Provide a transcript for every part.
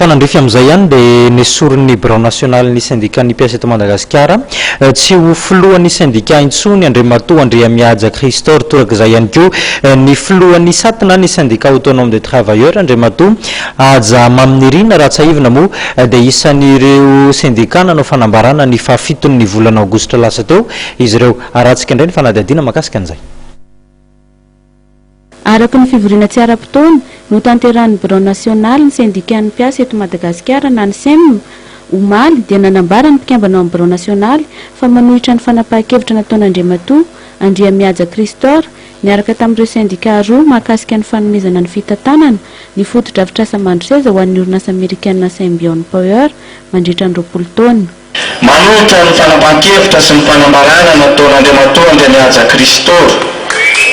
Mifanandrify amin'izay ihany dia nesorin'ny birao nasionalin'ny sendikan'ny mpiasa eto Madagasikara tsy ho filohan'ny sendika intsony Andriamatoa Andriamihaja Christor. Torak'izay ihany koa ny filohan'ny SAT na ny Syndicat Autonome des Travailleurs Andriamatoa Haja Maminirina. Raha tsiahivina moa dia isan'ireo sendika nanao fanambarana ny fahafiton'ny volana aogositra lasa teo izy ireo. Arahantsika indray ny fanadihadiana mahakasika an'izay. Araka ny fivoriana tsy ara-potoana notanterahin'ny Birao nasionalin'ny sendikan'ny mpiasa eto Madagasikara na ny Sem, omaly, dia nanambara ny mpikambana ao amin'ny Birao nasionaly fa manohitra ny fanapahan-kevitra nataon'Andriamatoa Andriamihaja Christor niaraka tamin'ireo sendika roa mahakasika ny fanomezana ny fitantanana ny fotodrafitrasa Mandroseza ho an'ny orinasa amerikana Symbion Power mandritra ny 20 taona. Manohitra ny fanapahan-kevitra sy ny fanambarana nataon'Andriamatoa Andriamihaja Christor,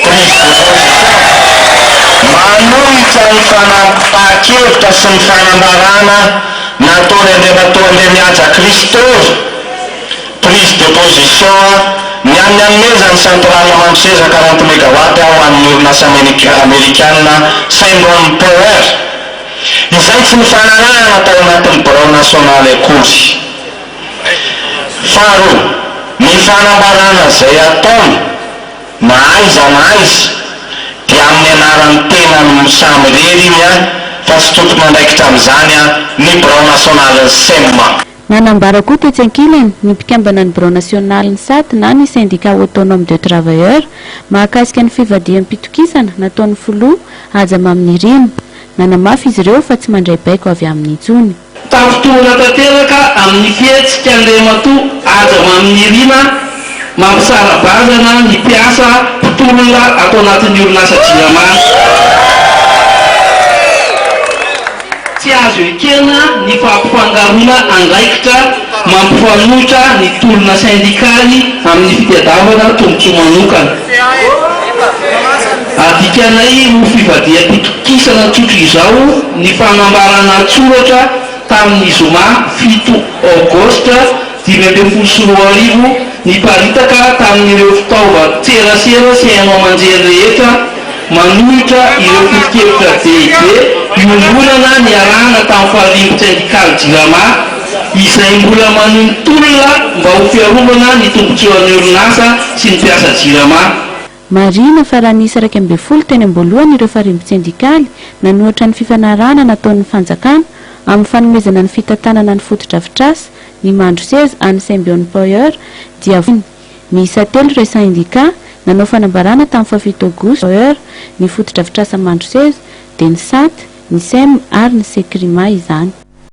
prise de position, Manohitra ny fanapahan-kevitra sy ny fanambarana nataon'i Andriamatoa Andriamihaja Christor, prise de position, ny amin'ny hanomezany centrale Mandroseza 40 megawatt ho an'ny orinasa amerikana Symbion Power. Izay tsy nifanarahana tao anatin'ny birao nasionaly akory. Faharoa, ny fanambarana izay ataony na aiza na aiza dia amin'ny anaran'ny tenany samirery iny an, fa tsy tompon'andraikitra amin'izany an ny birao nasionalin'ny SEMA. Nanambara koa tetsy ankilany ny mpikambana ny birao nasionalin'ny SAT na ny Syndicat Autonome de Travailleurs mahakasika ny fivadiham-pitokisana nataon'ny filoha Haja Maminirina. Nanamafy izy ireo fa tsy mandray baiko avy aminy intsony. Tafintohina tanteraka amin'ny fihetsika Andriamatoa Haja Maminirina mampisara-bazana ny mpiasa mpitolona ato anatin'ny orinasa Jirama. Tsy azo ekena ny fampifangaroana andraikitra mampifanohitra ny tolona sendikaly amin'ny fitadiavana tombontsoa manokana. Adikanay ho fivadiham-pitokisana tsotra izao ny fanambarana an-tsoratra tamin'ny zoma 7 aogositra 2015 niparitaka tamin'ireo fitaovan-tserasera sy haino aman-jery rehetra manohitra ireo foto-kevitra dehibe iombonana niarahana tamin'ny farimbon-tsendikaly Jirama izay mbola manohy ny tolona mba ho fiarovana ny tombontsoan'ny orinasa sy ny mpiasa Jirama. Marihina fa raha niisa 11 teny am-boalohany ireo farimbon-tsendikaly nanohatra ny fifanarahana nataon'ny fanjakana amin'ny fanomezana ny fitantanana ny fotodrafitrasa ny Mandroseza an'ny Symbion Power dia Miisa telo ireo sendika nanao fanambarana tamin'ny fahafito aogositra heure ny fotodrafitrasa Mandroseza dia ny Sat, ny Sem ary ny Secrima izany.